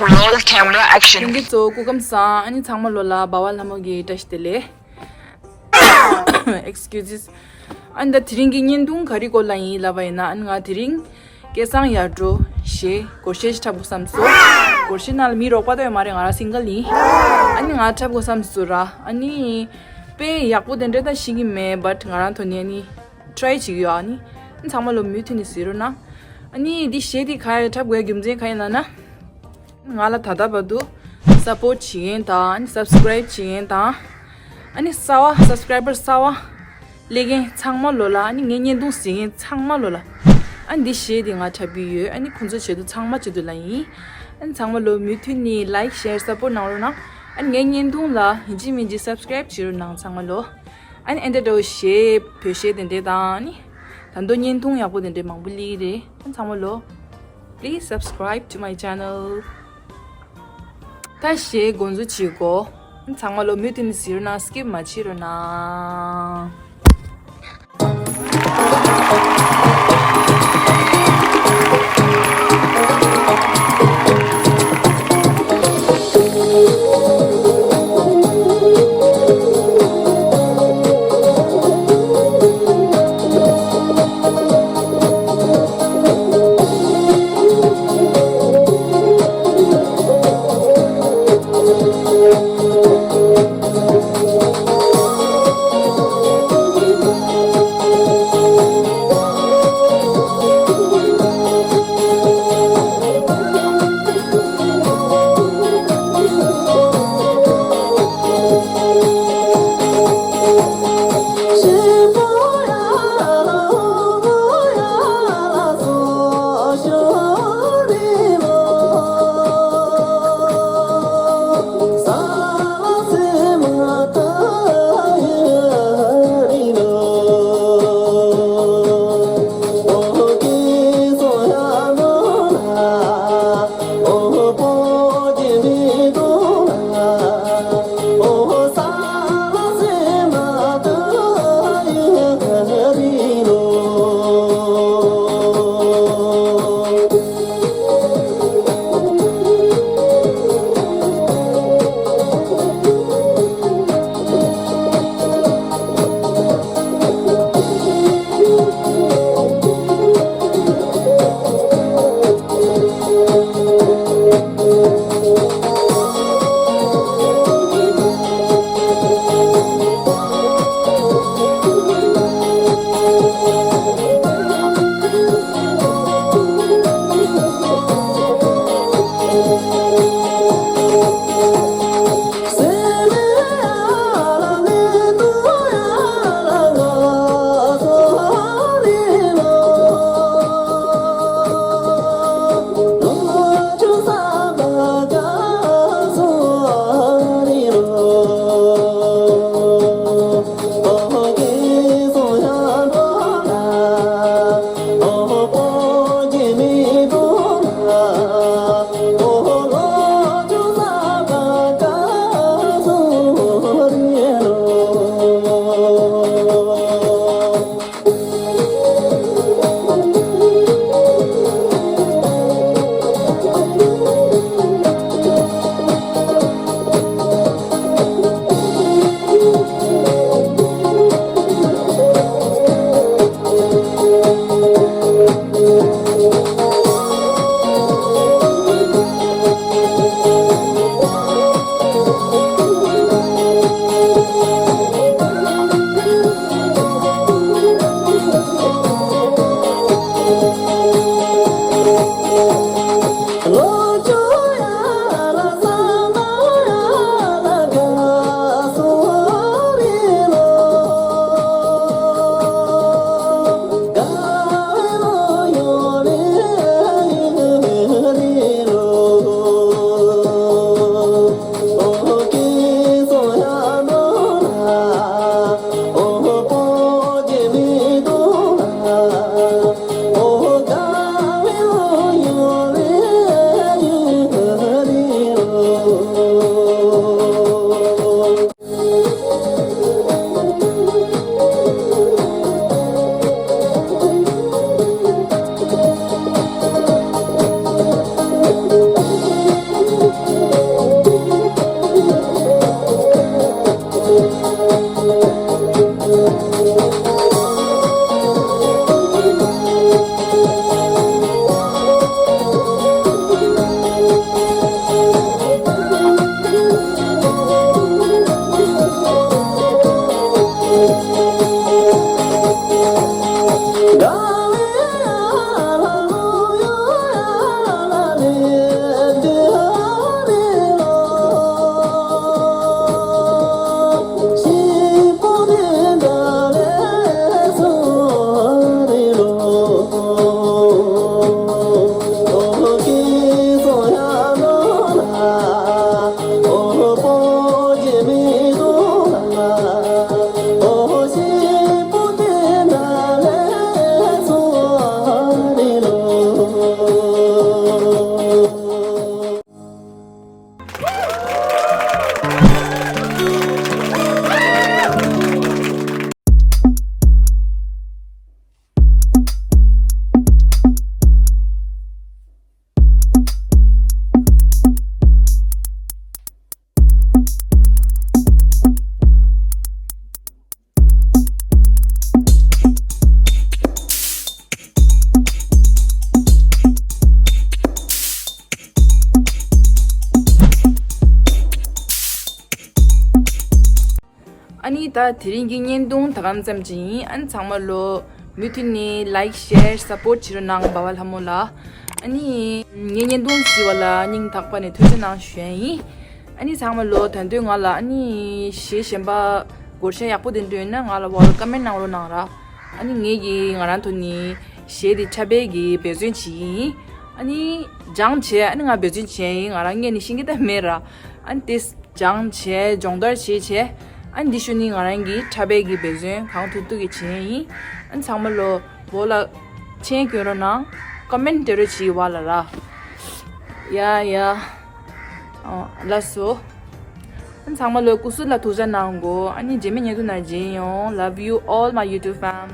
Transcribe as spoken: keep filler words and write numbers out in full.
Roll camera action. ལྷན་རྒྱས་ཚོ་སྐུ་ཁམས་བཟང་། ཨ་ནི་ཚང་མ་ལོ་ལ་འབའ་བ་ལྷ་མོ་གི་བཀྲ་ཤིས་བདེ་ལེགས། Excuses. ཨ་ནི་ད་དེ་རིང་གི་བརྙན་ཐུང་ག་རེ་སྐོར་ལ་ཡིན་ལབ་པ་ཡིན་ན། ཨ་ནི་ང་དེ་རིང་སྐལ་བཟང་ཡར་འགྲོ་ཞེས་སྒོར་གཞས་ཤིག་འཁྲབ་དགོས་བསམ་སོང་། སྒོར་གཞས་ནང་ལ་མི་རོགས་པ་ད་ཡོད་མ་རེད། ང་རང་single ཡིན། ཨ་ནི་ང་འཁྲབ་དགོས་བསམ་སོང་ར། ཨ་ནི་དཔེ་ཡག་པོ་དེ་འདྲ་ད་ཤེས་ཀྱི་མེད། But ང་རང་ཐོག་ནས་ཨ་ནི་try བྱེད་ཀྱི་ཡོད། ཨ་ནི་ཨ་ནི་ཚང་མ་ལོ་མུ་མཐུད་ནས་གཟིགས་རོགས་གནང་། ཨ་ནི་འདི་གཞས་འདི་ག་འཁྲབ་དགོས་རྒྱུ་མཚན་ག་ཡིན་ལབ་ན། ང་ལ་ད་ལྟ་བར་དུ་support བྱེད་མཁན་དང་། ཨ་ནི་subscribe བྱེད་མཁན་དང་། ཨ་ནི་གསར་པ་subscriber གསར་པ་སླེབས་མཁན་ཚང་མ་ལོ་ལ། ཨ་ནི་ངའི་བརྙན་ཐུང་གཟིགས་མཁན་ཚང་མ་ལོ་ལ། ཨ་ནི་འདི་གཞས་འདི་ང་འཁྲབ་ཀྱི་ཡོད། ཨ་ནི་ཁོང་ཚོ་ཆེད་དུ་ཚང་མ་ཆེད་དུ་ལ་ཡིན། ཨ་ནི་ཚང་མ་ལོ་མུ་མཐུད་ནས་like share support གནང་རོགས་གནང་། ཨ་ནི་ངའི་བརྙན་ཐུང་ལ་ཡིན་གཅིག་མིན་གཅིག་subscribe བྱེད་རོགས་གནང་ཚང་མ་ལོ། ཨ་ནི་ཨེ་འདྲ་འདྲ་བོ་གཞས་བོད་གཞས་དེ་འདྲས་དང་། ཨ་ནི་ད་དུང་བརྙན་ཐུང་ཡག་པོ་དེ་འདྲས་མང་པོ་སླེབས་ཀྱི་རེད། ཨ་ནི་ཚང་མ་ལོ། Please subscribe to my channel. ད་གཞས་འགོ་འཛུགས་བྱེད་དགོས། ཚང་མ་ལོ་མུ་མཐུད་ནས་གཟིགས་རོགས་གནང་། skip མ་བྱེད་རོགས་གནང་། ད་དེ་རིང་གི་བརྙན་ཐུང་ད་ག་ཙམ་ཅིག་ཡིན། ཨ་ནི་ཚང་མ་ལོ་མུ་མཐུད་ནས་like, share, support བྱེད་རོགས་གནང་། འབའ་བ་ལྷ་མོ་ལ། ཨ་ནི་ངའི་བརྙན་ཐུང་གཟིགས་པ་ལ་སྙིང་ཐག་པ་ནས་ཐུགས་རྗེ་གནང་ཞུ་ཡ་ཡིན། ཨ་ནི་ཚང་མ་ལོ་ད་དུང་ང་ལ་ཨ་ནི་གཞས་གཞན་པ་སྒོར་གཞས་ཡག་པོ་དེ་འདྲ་ཡོད་ན་ང་ལ་འོག་ལ་comment གནང་རོགས་གནང་ར། ཨ་ནི་ངས་ཀྱིས་ང་རང་ཐོག་ནས་གཞས་དེ་འཁྲབ་པའི་གི་འབད་བརྩོན་བྱེད་ཀྱི་ཡིན། ཨ་ནི་སྦྱངས་བྱས་ཨ་ནི་ང་འབད་བརྩོན་བྱེད་ཡ་ཡིན། ང་རང་སྔོན་ནས་ཤེས་ཀྱི་ད་མེད་ར། ཨ་ནི་དེ་སྦྱངས་བྱས་སྦྱོང་བརྡར་བྱས་བྱས། ཨ་ནི་འདི་ཞུ་ནི་ང་རང་གི་འཁྲབ་པའི་གི་འབད་བརྩོན་གང་ཐུབ་ཐུབ་ཀྱི་བྱེད་ཡ་ཡིན། ཨ་ནི་ཚང་མ་ལོ་འོག་ལ་མཆན་སྐྱོན་རོགས་གནང་། comment སྤྲད་རོགས་བྱེད་བ་ལ་ར། ཡ་ཡ། ཨོ་ལགས་སོ། ཨ་ནི་ཚང་མ་ལོ་སྐུ་གཟུགས་ལ་ཐུགས་ཅག་གནང་གོ། ཨ་ནི་རྗེས་མའི་བརྙན་ཐུང་ནང་མཇལ་ཡོང་། Love you all my YouTube fam.